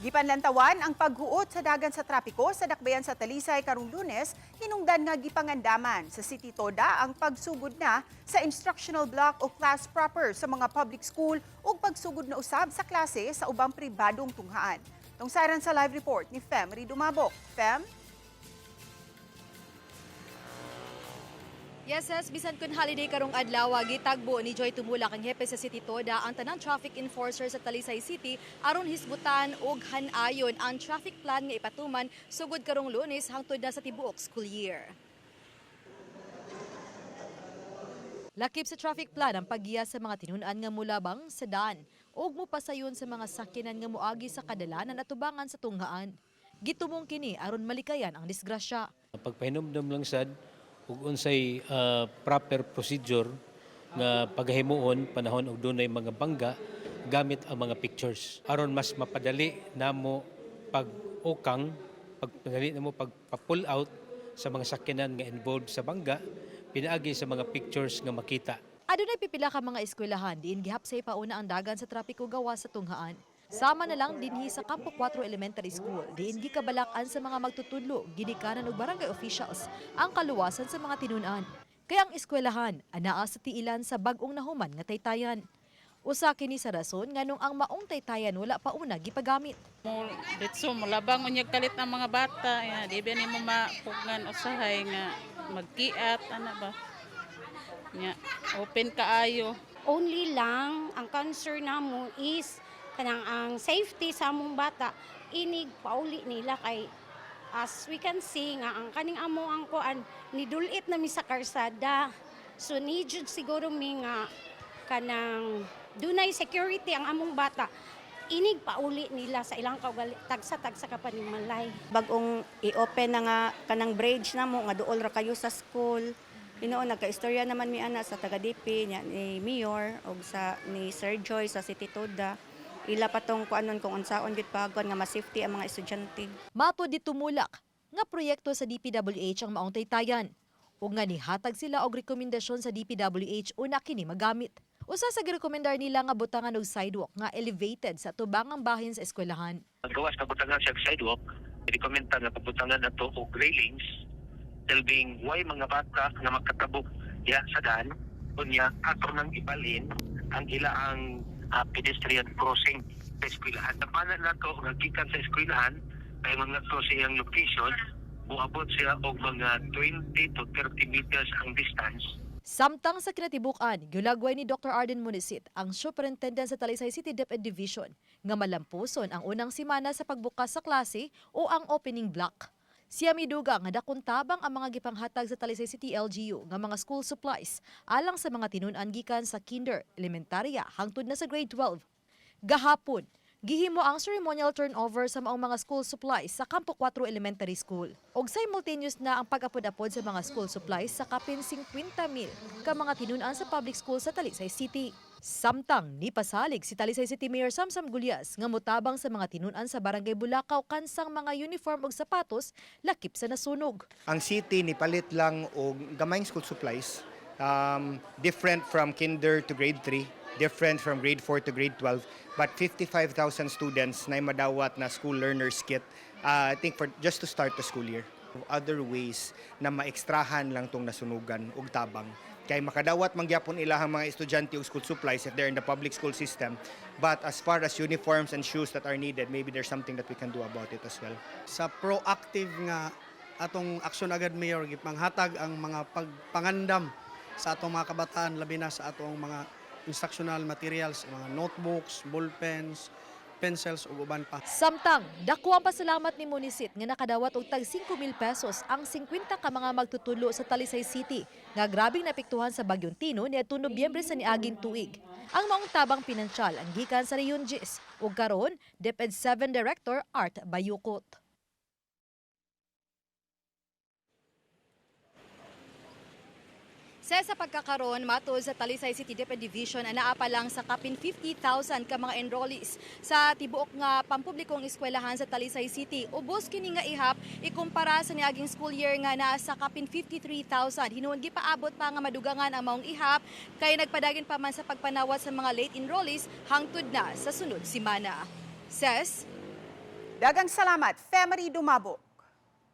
Gipanlantawan ang paghuot sa dagan sa trapiko sa dakbayan sa Talisay karong Lunes, hinungdan nga gipangandaman sa City Toda ang pagsugod na sa instructional block o class proper sa mga public school ug pagsugod na usab sa klase sa ubang pribadong tunghaan. Tungsaran sa live report ni Fem Dumabok. Fem? Yes, bisan kun holiday karong adlaw, gitagbo ni Joy Tumulak, ang hepe sa City Toda, ang tanang traffic enforcer sa Talisay City aron hisgutan og hanayon ang traffic plan nga ipatuman sugod karong Lunes hangtod na sa tibuok school year. Lakip sa traffic plan ang paggiya sa mga tinun-an nga mulabang sa daan ug mopasayon sa mga sakyanan nga moagi sa kadalanan at tubangan sa tunghaan. Gitumong kini aron malikayan ang disgrasya. Pagpahinumdum lang sad ug unsay proper procedure nga pagahimuon panahon og dunay mga bangga gamit ang mga pictures aron mas mapadali namo pag-ukang, pagpadali namo pag-pull out sa mga sakyanan nga involved sa bangga pinaagi sa mga pictures nga makita. Adunay pipila ka mga eskwelahan diin gihapsay pauna ang dagan sa trapiko gawas sa tunghaan. Sama na lang dinhi sa Campo 4 Elementary School, diin gikabalak-an sa mga magtutudlo, ginikanan ug barangay officials ang kaluwasan sa mga tinun-an. Kaya ang eskwelahan anaa sa tiilan sa bag-ong nahuman nga taytayan. Usa kini sa rason nganong ang maong taytayan wala pa una gipagamit. Mo ditso molabang unyag kalit ang mga bata ya, di ba nimo mapugngan usahay nga magkiat ana ba nya, open kaayo. Only lang ang concern namo is kanang ang safety sa among bata inig pauli nila, kay as we can see nga ang kaning amo ang kuan nidulit na mi sa karsada, so need jud siguro mi nga kanang dunay security ang among bata inig pauli nila sa ilang kaugali, tagsa-tagsa ka panimalay. Bagong i-open na nga kanang bridge na mo nga duol ra kayo sa school. Hinuon nagkaistorya naman mi ana sa taga DP niya ni Mayor og sa ni Sir Joy sa City Toda. Ila pa tong kuanon kung unsaon gyud pagkuan nga mas safety ang mga estudyante. Matod ni Tumulak nga proyekto sa DPWH ang maong taytayan. Ug nga nihatag sila og rekomendasyon sa DPWH una kini magamit. Usa sa girekomendar nila nga butangan og sidewalk nga elevated sa tubangang bahin sa eskwelahan. Gawas pabutangan siya og sidewalk, rekomenda nga pabutangan nato og railings, tilbing way mga bata nga makatabok diha sa daan, unya ato nang ibalhin ang ilaang pedestrian crossing sa eskwelahan. Tapanan nato nga gikan sa eskwelahan kay mga to sa iyang location, muabot siya og mga 20 to 30 meters ang distance. Samtang sa kinatibuk-an, gulagway ni Dr. Arden Munisit, ang superintendent sa Talisay City DepEd Division, nga malampuson ang unang simana sa pagbukas sa klase o ang opening block. Siya miduga nga dakong tabang ang mga gipanghatag sa Talisay City LGU nga mga school supplies alang sa mga tinun-an gikan sa kinder, elementarya hangtod na sa grade 12. Gahapon, gihimo ang ceremonial turnover sa maong mga school supplies sa Campo 4 Elementary School. Og simultaneous na ang pag-apod-apod sa mga school supplies sa kapin 50 mil ka mga tinun-an sa public school sa Talisay City. Samtang nipasalig si Talisay City Mayor Samsam Gullas nga motabang sa mga tinun-an sa Barangay Bulacau kansang mga uniform ug sapatos lakip sa nasunog. Ang city ni palit lang og gamayng school supplies, different from kinder to grade 3, different from grade 4 to grade 12, but 55,000 students na madawat na school learners kit, I think for just to start the school year. Other ways na maekstrahan lang tong nasunugan og tabang kay makadawat man gyapon ilahang mga estudyante og school supplies if they're in the public school system, but as far as uniforms and shoes that are needed, maybe there's something that we can do about it as well. Sa proactive nga atong aksyon agad, Mayor, gipanghatag ang mga pagpangandam sa atong mga kabataan, labi na sa atong mga instructional materials, mga notebooks, ballpens, pencils ug uban pa. Samtang, dako ang pasalamat ni Munisit nga nakadawat og tag 5,000 pesos ang 50 ka mga magtutudlo sa Talisay City nga grabeng naapektuhan sa bagyong Tino niadtong Nobyembre sa niaging tuig. Ang maong tabang pinansyal ang gikan sa Rehiyon 10 ug karon DepEd 7 Director Art Bayukot. Sa pagkakaron, matod sa Talisay City DepEd Division, anaa pa lang sa kapin 50,000 ka mga enrollees sa tibuok nga pampublikong eskwelahan sa Talisay City. Ubos kini nga ihap ikumpara sa niaging school year nga naa sa kapin 53,000. Hinuon gipaabot pa nga madugangan ang maong ihap kay nagpadagin pa man sa pagpanawat sa mga late enrollees hangtod na sa sunod simana. Ses. Daghang salamat, Femery Dumabo.